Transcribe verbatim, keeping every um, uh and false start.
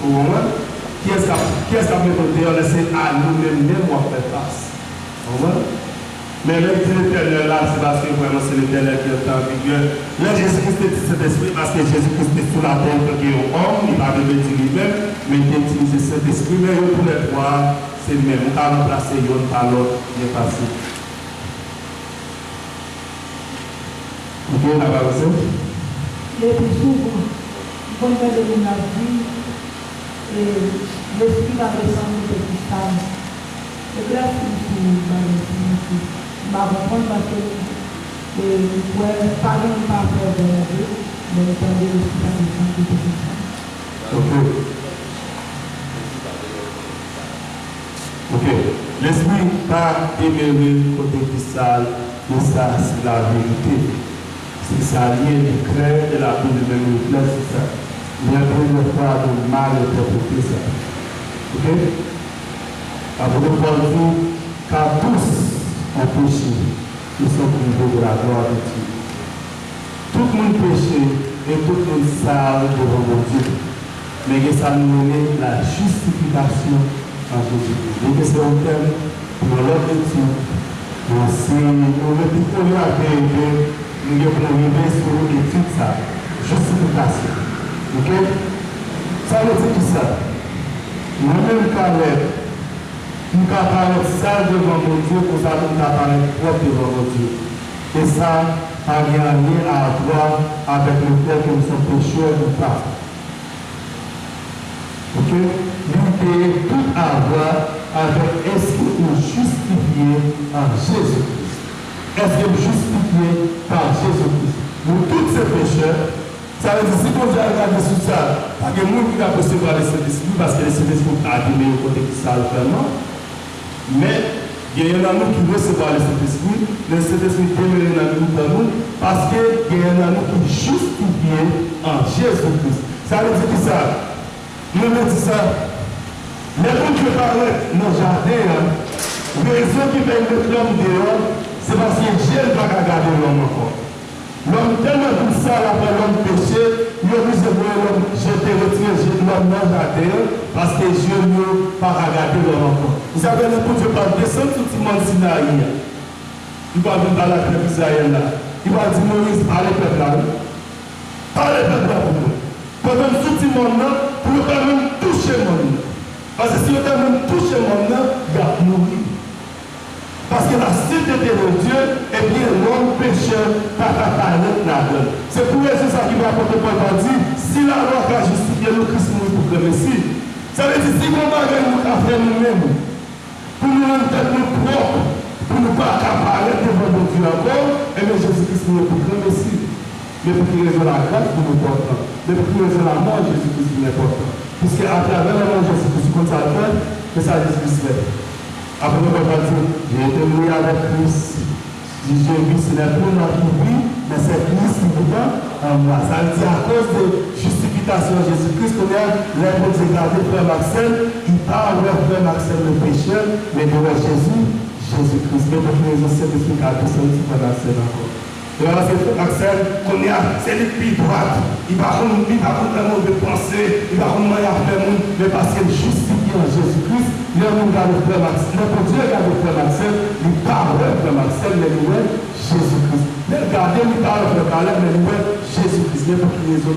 Ou konprann? Kiyès k ap, kiyès k ap mete w deyò lè se a nou menm menm w ap fè fas? Ou konprann? Men lè l di Letènèl la, se paske vrèman se Letènèl ki an tan anpil. Lè Jezi Kris te di Sentespri, paske Jezi Kris te sou latè antanke yon òm, li pa te vle di li menm, men li te itilize Sentespri, men yo toulètwa se menm. Ou ka ranplase yonn pa lòt byen fasil. Ok, n ap avanse. Lepi souvan, m konn tande moun ap di, e, Lespri pa desann kote ki sal. Eklèsi m sou bagay sa, paske m pa konprann, paske, e, m kwè pa gen moun pa fè bon vre, men m tande Lespri pa desann kote ki sal. Ok. Ok. Lespri pa demere kote ki sal, e sa se laverite. Se sa l ye, li klè, e l ap vin menm reflèks sou sa. Li antre nan fwa de mal entèprete sa. Ok? Apot Pòl di, car tous ont péché et sont privés de la gloire de Dieu. Tout moun peche e tout moun sal devan Bondye. Men gen sa nou rele la justification en Jésus-Christ. Li te se yon tèm pou yon lòt etid, men si nou rete kole ak verite, nou gen pou nou rive sou etid sa a. Jistifikasyon. Ok? Sa vle di kisa? Mwen menm, Caleb, m ka parèt sal devan Bondye, konsa tou m ka parèt pwòp devan Bondye. E sa pa gen anyen a vwa avèk lefèt ke m se yon pechè ou pa. Ok? Li gen tout a vwa avèk èske ou jistifye an Jezi Kris. Èske m jistifye pa Jezi Kris? Nou tout se pechè. Sa vle di, si Bondye al gade sou sa, pa gen moun ki ka resevwa Lesentespri, paske Lesentespri pa demere kote ki sal vrèman. Men, genyen nan nou ki resevwa Lesentespri, Lesentespri demere nan mitan nou, paske genyen nan nou ki jistifye an Jezi Kris. Sa vle di kisa? Mwen vle di sa. Lè Bondye parèt nan jaden an, rezon ki fè l met lòm deyò, se paske je l pa ka gade lòm ankò. Lòm tèlman vin sal apre lòm peche, li oblije voye lòm jete, retire je lòm nan jaden an, paske je l yo pa ka gade lòm ankò. Ou sav lè Bondye pral desann sou ti mòn Sinayi a, li pral vin pale ak pèp Izrayèl la. Li pral di Moyiz, pale pèp la, wi. Pale pèp la pou mwen. Pandan m sou ti mòn nan, pou yo pa menm touche mòn nan. Paske si yo ta menm touche mòn nan, y ap mouri. Paske la sainteté de Dieu, ebyen, lòm pechè pa ka parèt ladan l. Se pou rezon sa ki fè apot Pòl pa di, si lalwa ka jistifye nou, Kris mouri pou granmesi. Sa vle di, si gon bagay nou ka fè nou menm, pou nou rann tèt nou pwòp, pou nou pa ka parèt devan Bondye ankò, ebyen, Jezi Kris mouri pou granmesi. Men pou ki rezon lagras vin enpòtan? Men pou ki rezon lanmò Jezi Kris vin enpòtan? Piske atravè lanmò Jezi Kris, ou konn sa l fè? Men sa Jezi Kris fè. Apre nou konn sa l di, j'ai été lié avec Christ. Si je vis, ce n'est plus moi qui vis, mais c'est Christ qui vit en moi. Sa vle di, akoz de jistifikasyon Jezi Kris, kounye a, lè Bondye gade frè m ak sè m, li pa wè frè m ak sè m nan pechè, men li wè Jezi, Jezi Kris. Men pou ki rezon Sentespri ka desann sou frè m ak sè m ankò? Se pa paske frè m ak sè m, kounye a, se li k pi dwat, li pa konn, li pa konn fè move panse, li pa konn manyen afè moun, men paske l jistifye an Jezi Kris, lè moun gade frè m ak, lè Bondye gade frè m ak sè m, li pa wè frè m ak sè m, men li wè Jezi Kris. Lè l gade, li pa wè frè Caleb, men li wè Jezi Kris. Men pou ki rezon?